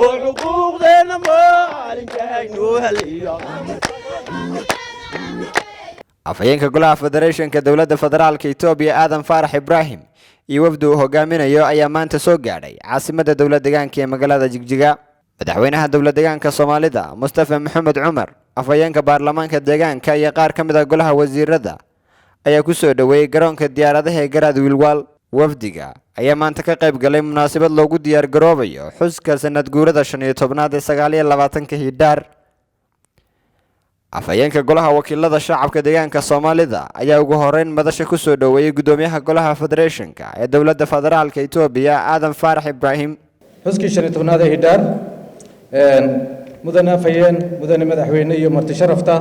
Oo xuquuqdeenna maalinkaynu heliyo. Afhayeenka golaha federeeshanka dowladda federaalka Itoobiya, Aadan Faarax Ibraahim, iyo wafdi uu hogaaminayo ayaa maanta soo gaadhay caasimadda dowlad deegaanka ee magaalada Jigjiga. Madaxweynaha dowlad deegaanka Soomaalida, Mustafa Maxamed Cumar, afhayeenka baarlamaanka deegaanka iyo qaar ka mid ah golaha wasiirada ayaa ku soo dhoweeyey garoonka diyaaradaha ee Garaad Wiilwaal. Wafdiga ayaa maanta ka qayb galay munaasabad loogu diyaar garoobayo xuska sanad guurada 15aad ee 29-ka Hidhaar. Afhayeenka golaha wakiilada shacabka deegaanka Soomaalida ayaa ugu horeyn madasha kusoo dhoweeyey gudoomiyaha golaha federeeshanka ee dowladda federaalka Itoobiya, Aadan Faarax Ibraahim. Xuskii 15aad ee Hidhaar, mudane afhayeen, mudane madaxweyne iyo marti sharafta,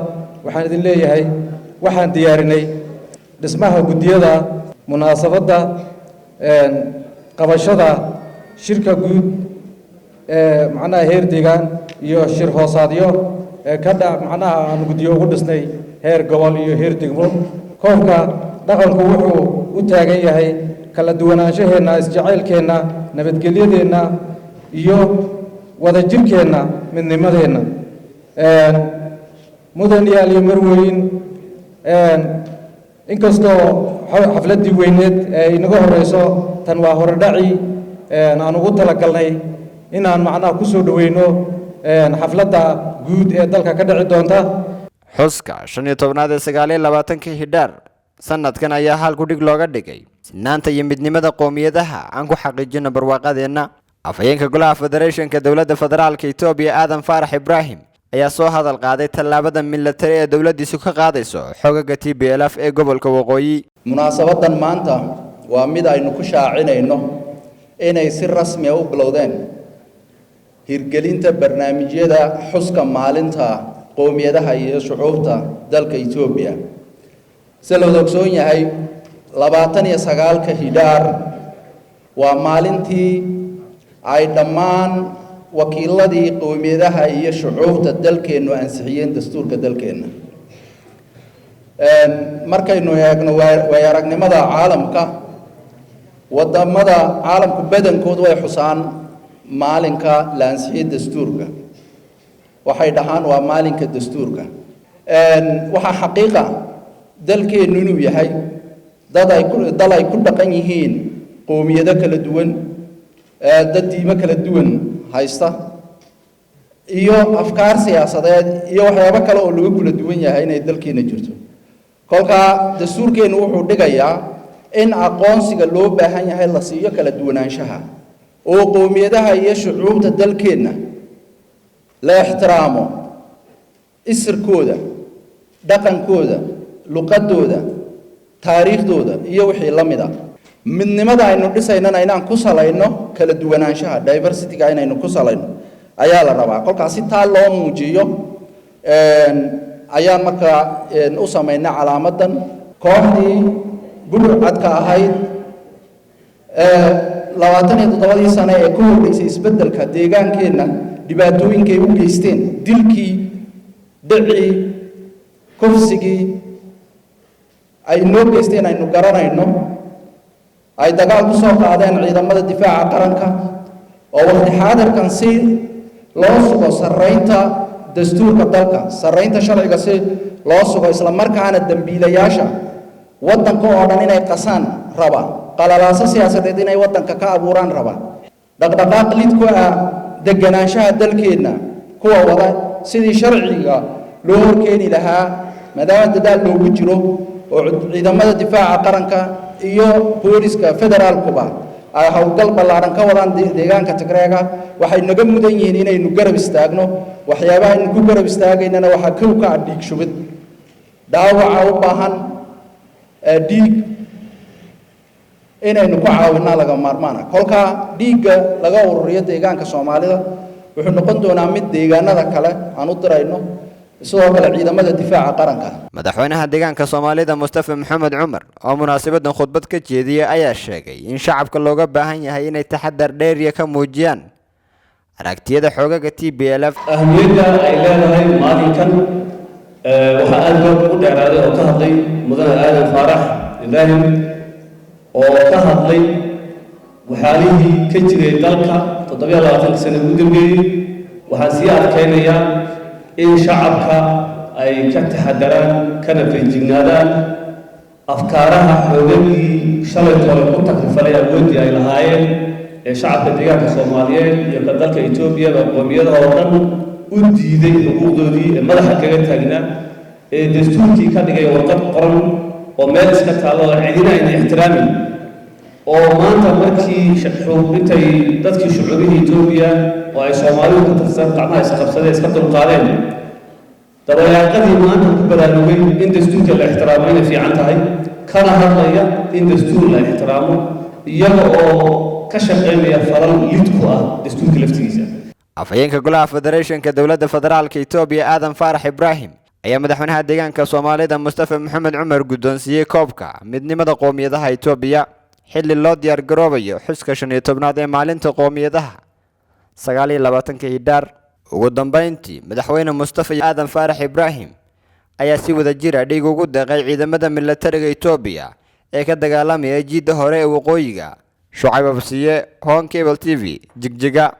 waxaan idin leeyahay waxaan diyaarinay dhismaha guddiyada munaasabadda qabashada shirka guud ee macnaha heer deegaan iyo shir hoosaadyo ee ka dha macnaha aan guddiyo ugu dhisnay heer gobol iyo heer degmo. Koobka dhaqanku wuxuu u taagan yahay kala duwanaanshaheenna, isjacaylkeenna, nabadgelyadeenna iyo wadajirkeenna, midnimadeenna. Mudan yaal iyo marweyn, inkastoo xafladdii weyneed ee inaga horeyso, tan waa horedhaci aan ugu talagalnay inaan macnaha ku soo dhoweyno xafladda guud ee dalka ka dhici doonta. Xuska 15aad ee 29-ka Hidhaar sanadkan ayaa hal kudhig looga dhigay "Sinaanta iyo midnimada qoomiyadaha aan ku xaqiijino barwaaqadeenna". Afhayeenka golaha federeeshanka dowladda federaalka Itoobiya, Aadan Faarax Ibraahim, ayaa soo hadal qaaday tallaabada milatari ee dowladdiisu ka qaadayso xogaga TPLF ee gobolka waqooyi. Munaasabadan maanta waa mid aynu ku shaacinayno inay si rasmi ah u bilowdeen hirgelinta barnaamijyada xuska maalinta qowmiyadaha iyo shucuubta dalka Itoobiya. Sida la wada ogsoon yahay, 29-ka Hidhaar waa maalintii ay dhammaan wakiiladii qowmiyadaha iyo shucuubta dalkeennu ansixiyeen dastuurka dalkeenna. Markaynu eegno waaya aragnimada caalamka, wadamada caalamku badankood way xusaan maalinka la ansixiyey dastuurka. Waxay dhahaan waa maalinka dastuurka. Waxaa xaqiiqa dalkeennu inuu yahay dad ay ku dal ay ku dhaqan yihiin qowmiyado kala duwan, dad diimo kala duwan haysta iyo afkaar siyaasadeed iyo waxyaabo kale oo lagu kala duwan yahay inay dalkeena jirto. Kolkaa dastuurkeennu wuxuu dhigayaa in aqoonsiga loo baahan yahay la siiyo kala duwanaanshaha oo qowmiyadaha iyo shucuubta dalkeenna la ixtiraamo isirkooda, dhaqankooda, luqadooda, taariikhdooda iyo wixii la mid a. Midnimada aynu dhisaynana inaan ku salayno kala duwanaanshaha, diversity-ga inaynu ku salayno ayaa la rabaa. Kolkaas si taa loo muujiyo ayaan markaa u samaynay calaamadan. Kooxdii budhcadka ahayd 27-dii sane ee ka horreysay isbeddelka deegaankeenna, dhibaatooyinkay u geysteen, dilkii, dhicii, kufsigii ay noo geysteen aynu garanayno, ay dagaal ku soo qaadeen ciidamada difaaca qaranka oo waqti xaadirkan si loo sugo sarraynta dastuurka dalka, sarraynta sharciga si loo sugo, isla markaana dembiilayaasha waddanka oo dhan inay qasaan raba, qalalaaso siyaasadeed inay waddanka ka abuuraan raba, dhaqdhaqaaq lid ku ah deganaanshaha dalkeenna kuwa wada, sidii sharciga loo horkeeni lahaa, maadaama dadaal loogu jiro oo ciidamada difaaca qaranka iyo booliska federaalkuba ay howlgal ballaaran ka wadaan deegaanka Tigreega, waxay naga mudan yihiin inaynu garab istaagno. Waxyaabaha aynu ku garab istaagaynana waxaa kow ka ah dhiig shubid, dhaawaca u baahan dhiig inaynu ku caawinaa laga maarmaana. Kolkaa dhiigga laga ururiyo deegaanka Soomaalida wuxuu noqon doonaa mid deegaanada kale aan u dirayno, sidoo kale ciidamada difaaca qaranka. Madaxweynaha deegaanka Soomaalida, Mustafa Maxamed Cumar, oo munaasabadan khudbad ka jeediyey ayaa sheegay in shacabka looga baahan yahay inay taxadar dheeriya ka muujiyaan aragtiyada xoogaga TPLF. Ahmiyadda ay leedahay maalinkan waxaa aada loo ugu dheeraaday oo ka hadlay mudane Aadan Faarax Ibraahim oo ka hadlay Waxyaalihii ka jiray dalka 27-ka sano ugu dambeeyey, waxaan sii adkaynayaa in shacabka ay ka taxadaraan kana feejignaadaan afkaaraha xoogagii shalay tole ku takrifalay awooddii ay lahaayeen ee shacabka deegaanka Soomaaliyeed iyo ka dalka Etoobiyaba, qoomiyadaha oo dhan u diiday xuquuqdoodii, ee madaxa kaga taagnaa, ee dastuurkii ka dhigay warqad qoran oo meel iska taalla oo cidina ayna ixtiraamin, oo maanta markii intay dadkii shucuubihii Etoobiya oo ay Soomaalidu ka tirsan gacmaha isqabsadeen, iska dulqaadeen, dabayaaqadii maanta ku baraarugay in dastuurka la ixtiraamo inay fiican tahay, kana hadlaya in dastuur la ixtiraamo, iyaga oo ka shaqaynaya falal lid ku ah dastuurka laftigiisa. Afhayeenka golaha federeeshanka dowladda federaalka Itoobiya, Aadan Faarax Ibraahim, ayaa madaxweynaha deegaanka Soomaalida Mustafa Maxamed Cumar guddoonsiiyey koobka midnimada qoomiyadaha Itoobiya, xilli loo diyaar garoobayo xuska 15aad ee maalinta qoomiyadaha, 29-ka Hidhaar. Ugu dambeyntii, madaxweyne Mustafa iyo Aadan Faarax Ibraahim ayaa si wada jira dhiig ugu deeqay ciidamada milatariga Itoobiya ee ka dagaalamaya jiidda hore ee waqooyiga. Shucayb Absiye, Horn Cable TV, Jigjiga.